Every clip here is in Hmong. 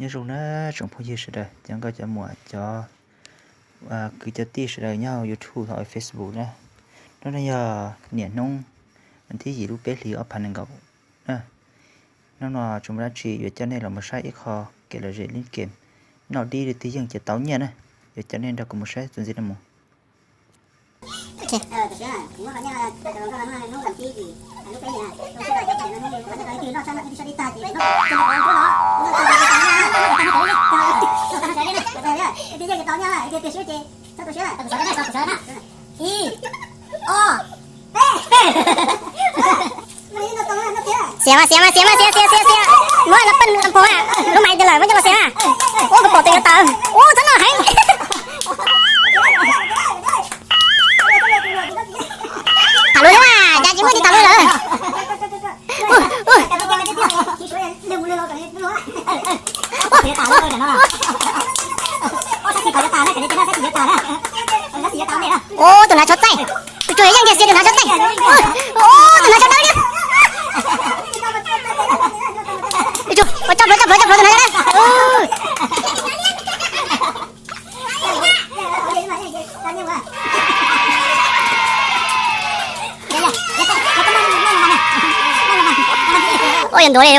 Nyob zoo na tsoom phooj ywg sawv daws, cov nkauj cov muam, cov kwv cov tij sawv daws nyob hauv YouTube los Facebook na. Hnub no yog niam hnub vas thib yim lub peb hlis ob phav nees nkaum na. Hnub no tsis muaj dab tsi, yuav coj nej los mus saib ib qho kev lom zem lub game Noj Dib Li Twg Yeej Ces Tau Nyiaj na. Yuav coj nej nrog kuv mus saib txuas ntxiv no mus. Xiav mas, xiav mas, xiav mas, xiav, xiav, xiav, xiav, xiav. Muab lub pej lub phoom, lub maiv ntawd lawm muab coj los xiav na. Ua koj pom tus yuav tawm. Ua txhob noj heev. Tham lus thiab mas, cas tsis muaj tus tham lus lawm. Ua tus hnav tsho txaij. Tus tsuag yeej tias xiav tus hnav tsho txaij. Ua tus hnav tsho dawb li. Ua tso plhuav, tso plhuav, tso plhuav tus hnav tsho dawb. Ua yog ntuav li.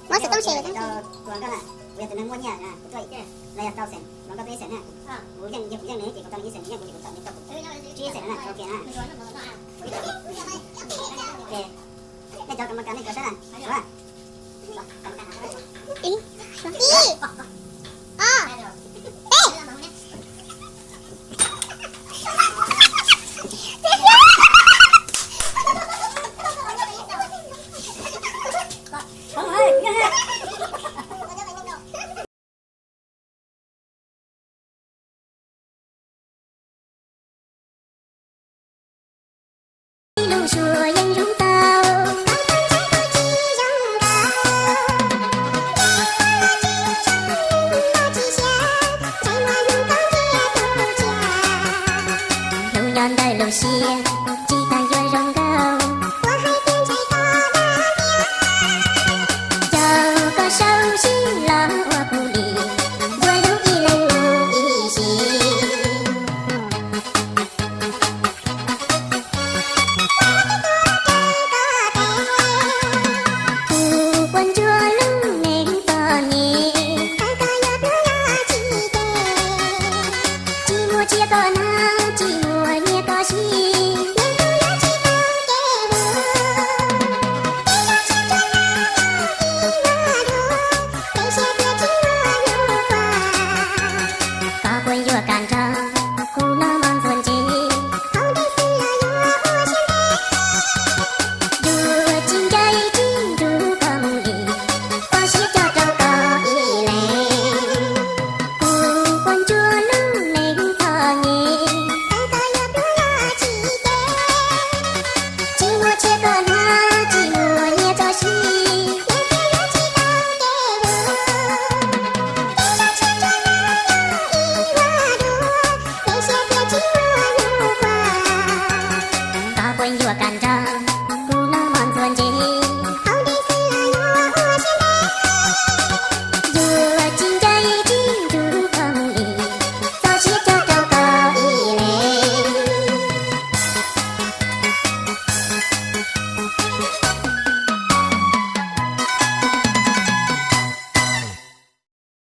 Muab xov tooj tseg. Nej cov kam mas kam nej cov saib na.